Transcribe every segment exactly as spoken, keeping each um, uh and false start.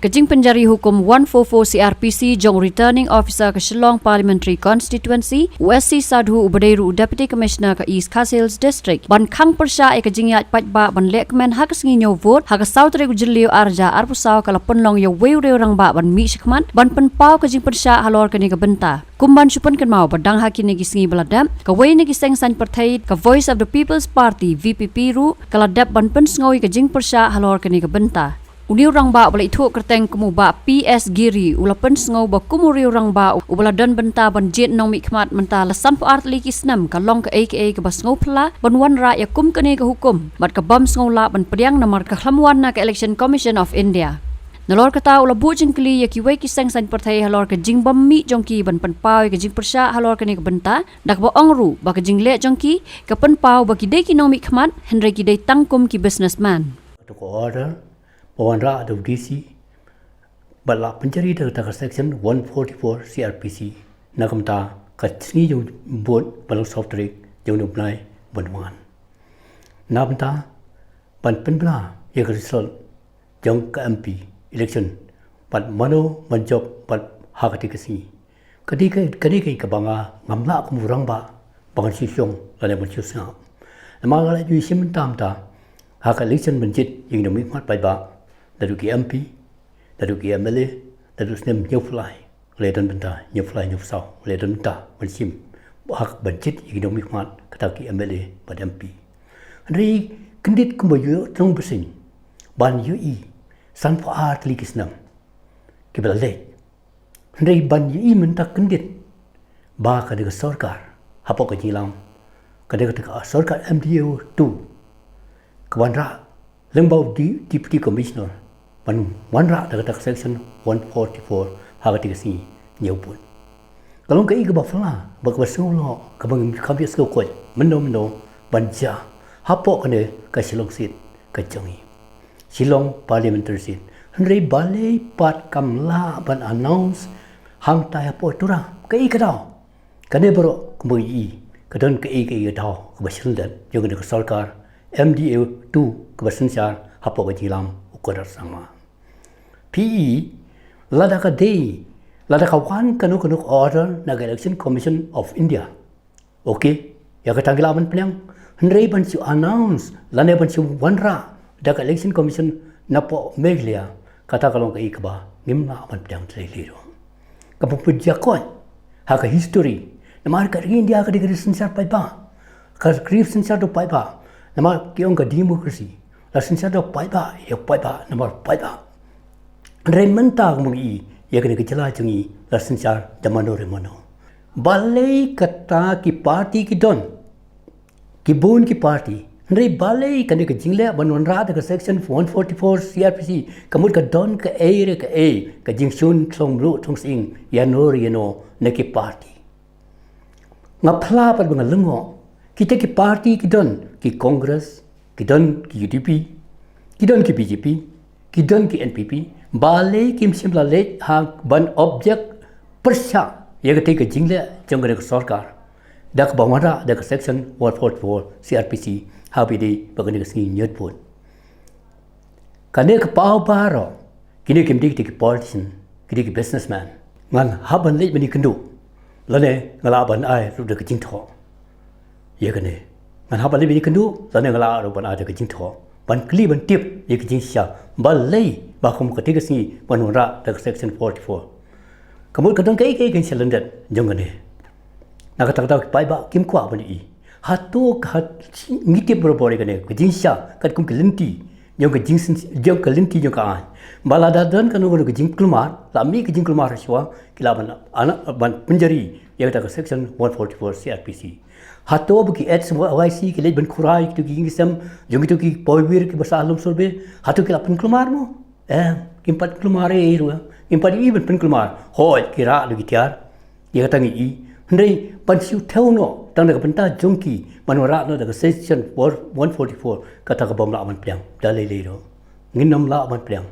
Ka jingpynjari hukum one four four C R P C jong u Returning Officer ka Shillong Parliamentary Constituency, u S C Sadhu, uba dei ruh u Deputy Commissioner ka East Khasi Hills District, ban khang pyrshah ïa ka jingïaid paidbah ban lehkmen ha ka sngi ñiew vote ha ka saw tarik u Jylliew arhajar arphew saw, ka la pynlong ïa uwei u riew rangbah ban mih shakhmat ban pynpaw ka jingpyrshah halor kane ka bynta. Kum ban shu pynkynmaw ba dang ha kine ki sngi ba la dep, kawei na ki seng saiñ pyrthei, ka Voice of the People's Party, V P P, ruh ka la dep ban pynsngew ïa ka jingpyrshah halor kane ka bynta. Une u rangbah uba la ithuh kyrteng kum u Bah P S Giri u la pynsngew ba kum u riew rangbah uba la don bynta ban jied nongmihkhmat mynta la sanphew ar tylli ki snem, ka long kaei kaei kaba sngewphylla ban wanrah ïa kum kane ka hukum, bad ka bym sngew lah ban pdiang namar ka khlem wan na ka Election Commission of India. Nalor kata, u la buh jingkylli ïa kiwei ki seng saiñ pyrthei halor ka jingbym mih jong ki ban pynpaw ïa ka jingpyrshah halor kane ka bynta, da kaba ong ruh ba ka jingleh jong ki ka pynpaw ba ki dei ki nongmihkhmat, hynrei ki dei tang kum ki businessman. To ka order ba wanrah da u D C bad la pynjari da ka section one forty-four C R P C na ka bynta ka sngi ñiew vote ba long saw tarik jong une u bnai ban wan. Na ka bynta ban pynbna ïa ka result jong ka M P election bad mano ban jop bad ha katei ka sngi. Ka dei ka, ka dei ka, kaba nga ngam lah kum u rangbah ba ngan shu shong lane ban shu sngap. Namar nga la ju ïashim mynta mynta ha ka election ban jied ïa ki nongmihkhmat paidbah, naduh ki M P, naduh ki M L A, naduh snem hynñiewphew lai, la don bynta, hynñiewphew lai, hynñiewphew saw, la don bynta ban shim ha ka ban jied ïa ki nongmihkhmat, kata ki M L A bad M P. Hynrei kyndit kumba ïoh tnong bseiñ ban ïohi sanphew ar tylli ki snem kiba la leit. Hynrei ban ïohi mynta kyndit ba ka dei ka sorkar hapoh ka jingïalam, ka dei ka sorkar M D A two ka wanrah lyngba u Deputy Commissioner ban wanrah da kata ka section one forty-four ha katei ka sngi ñiew vote. Ka long kaei kaba phylla bad kaba sngewlong, kaba ngim kham ïohsngew koit mynno mynno ban jia hapoh kane ka Shillong seat ka jong ngi, Shillong parliamentary seat. Hynrei balei pat kam lah ban announce hangtai hapoh Tura? Kaei ka daw? Kane baroh kumba ngi i, ka don kaei kaei ka daw kaba shyrkhei jong kane ka sorkar M D A two kaba synshar hapoh ka jingïalam u Conrad Sangma. Phi i, lada ka dei, lada ka wan kano kano ka order na ka Election Commission of India, okay, ïa kata ngi lah ban pdiang. Hynrei ban shu announce lane ban shu wanrah da ka Election Commission napoh Meghalaya, kata ka long kaei kaba ngim lah ban pdiang te lei lei ruh. Kaba pynjia koit ha ka history, namar ka ri India ka dei ka ri synshar paidbah, ka ri synshar da u paidbah, namar ki ong ka democracy, la synshar da u paidbah, ïa u paidbah, namar u paidbah. Hynrei mynta kumba ngi i, ïa kane ka jylla jong ngi la synshar da mano re mano. Balei kata ki party ki don, ki bun ki party, hynrei balei kane ka jingleh ban wanrah da ka section one forty-four C R P C, ka mut ka don kaei re kaei ka jingshun thong mluh thong sying ïano re ïano na ki party? Nga phla pat ba nga lyngngoh, kita ki party ki don, ki Congress, ki don ki U D P, ki don ki B J P, ki don ki N P P, balei kim shym la leit ha ban object pyrshah ïa katei ka jingleh jong kane ka sorkar da kaba wanrah da ka section one forty-four C R P C, ha ba ïadei bad kane ka sngi ñiew vote? Kane ka paw baroh, kine kim dei kita ki politician, ki dei ki businessman. Ngan hap ban leit ban ïakynduh, lane nga lah ban ai ruh da ka jingthoh ïa kane. Ngan hap ban leit ban ïakynduh, lane nga lah ruh ban ai da ka jingthoh, ban kylli ban tip ïa ka jingshisha, balei ba kum katei ka sngi ban wanrah da ka section forty-four. Ka mut ka don kaei kaei ka jingshisha lyndet jong kane. Na kata kata ki paidbah kim kwah ban i. Hato ka, ngi tip barabor ïa kane ka jingshisha katkum ki lynti jong ka jingsen-, jong ka lynti jong ka aiñ, ba lada don kano kano ka jingkulmar, la mih ka jingkulmar shuwa, ki lah ban, ana, ban pynjari ïa kata ka section one forty-four C R P C. Hato ba ki H Y C ki leit ban khurai kito ki ïing ki sem jong kito ki paidbah kiba sah lum survey, hato ki la pynkulmar mo? Em, kim pat kulmar ei ruh, kim pat i ban pynkulmar. Hooid, ki rah ruh ki tiar, ïa kata ngi i. Hynrei ban shu thew noh tang da ka bynta jong ki ban wanrah noh da ka section one forty-four, kata ka bym lah ban pdiang da lei lei ruh. Ngin ym lah ban pdiang.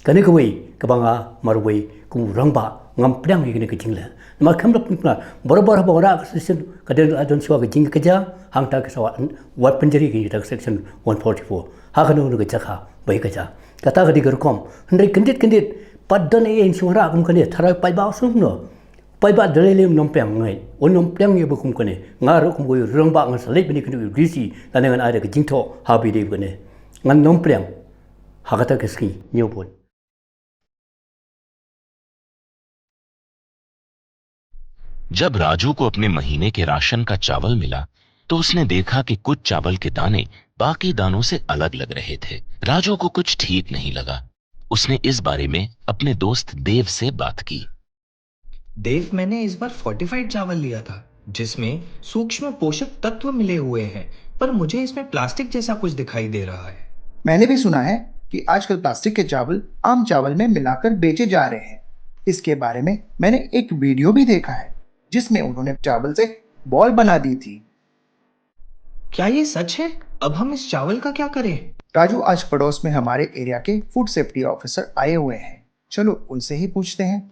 Kane kawei kaba nga marwei kum u rangbah ngam pdiang ïa kane ka jingleh. Namar kam da pynkulmar, barabor haba wanrah ka section, ka don, ka don shuwa ka jingkajia, hangta ki sa wat pynjari ïa ka section one forty-four ha kano kano ka jaka ba ïakajia. Kata ka dei ka rukom. Hynrei kyndit kyndit Pat don ei ei sngewrah kum kane, tharai paidbah sngewno. Paidbah da lei lei nongpynïaid, u nongpynïaid ïa ba kum kane. Nga ruh kum u rangbah ngan sa leit bad kane u D C, lane ngan ai da ka jingthoh ha B D kane. Ngan nongpynïaid. Ha kata ka sngi, ñiew bun. जब राजू को अपने महीने के राशन का चावल मिला, तो उसने देखा कि कुछ चावल के दाने बाकी दानों से अलग लग रहे थे। राजू को कुछ ठीक नहीं लगा। उसने इस बारे में अपने दोस्त देव से बात की। देव, मैंने इस बार फोर्टिफाइड चावल लिया था, जिसमें सूक्ष्म पोषक तत्व मिले हुए हैं, पर मुझे इसमें प्लास्टिक जैसा कुछ दिखाई दे रहा है। मैंने भी सुना है कि आजकल प्लास्टिक के चावल आम चावल में मिलाकर बेचे जा रहे हैं। इसके बारे में मैंने एक वीडियो भी देखा है, जिसमें उन्होंने चावल से बॉल बना दी थी। क्या ये सच है? अब हम इस चावल का क्या करें? राजू, आज पड़ोस में हमारे एरिया के फूड सेफ्टी ऑफिसर आए हुए हैं। चलो, उनसे ही पूछते हैं।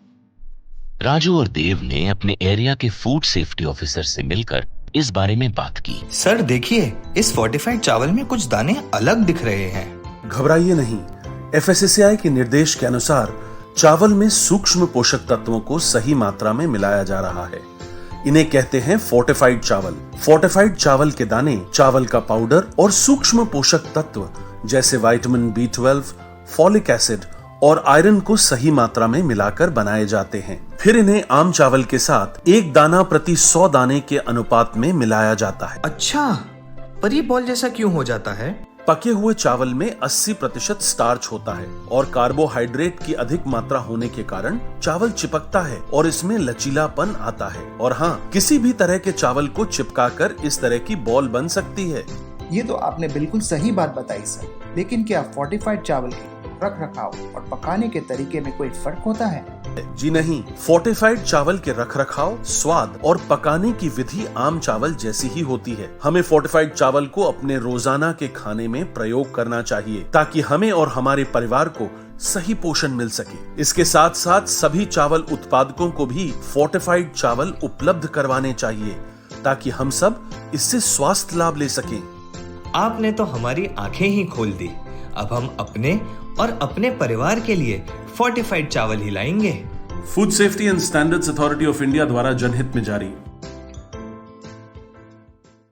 राजू और देव ने अपने एरिया के फूड सेफ्टी ऑफिसर से मिलकर इस बारे में बात की। सर, देखिए, इस फोर्टिफाइड चावल में कुछ दाने अलग दिख रहे हैं। घबराइए नहीं, एफएसएसएआई के निर्देश के अनुसार चावल में सूक्ष्म पोषक तत्वों को सही मात्रा में मिलाया जा रहा है। इन्हें कहते हैं फोर्टिफाइड चावल। फोर्टिफाइड चावल के दाने चावल का पाउडर और सूक्ष्म पोषक तत्व जैसे vitamin B twelve, folic acid और आयरन को सही मात्रा में मिलाकर बनाए जाते हैं। फिर इन्हें आम चावल के साथ एक दाना प्रति सौ दाने के अनुपात में मिलाया जाता है। अच्छा, पर ये बॉल जैसा क्यों हो जाता है? पके हुए चावल में अस्सी प्रतिशत स्टार्च होता है और कार्बोहाइड्रेट की अधिक मात्रा होने के कारण चावल चिपकता है और इसमें लचीलापन आता है। और हाँ, किसी भी तरह के चावल को चिपकाकर इस तरह की बॉल बन सकती है। ये तो आपने बिल्कुल सही बात बताई सर, लेकिन क्या फोर्टिफाइड चावल के रख रखाव और पकाने के तरीके में कोई फर्क होता है? जी नहीं, फोर्टिफाइड चावल के रखरखाव, स्वाद और पकाने की विधि आम चावल जैसी ही होती है। हमें फोर्टिफाइड चावल को अपने रोजाना के खाने में प्रयोग करना चाहिए, ताकि हमें और हमारे परिवार को सही पोषण मिल सके। इसके साथ साथ सभी चावल उत्पादकों को भी फोर्टिफाइड चावल उपलब्ध करवाने चाहिए, ताकि हम सब इससे स्वास्थ्य लाभ ले सकें। आपने तो हमारी आंखें ही खोल दी। अब हम अपने और अपने परिवार के लिए फोर्टिफाइड चावल ही लाएंगे। Food Safety and Standards Authority of India द्वारा जनहित में जारी।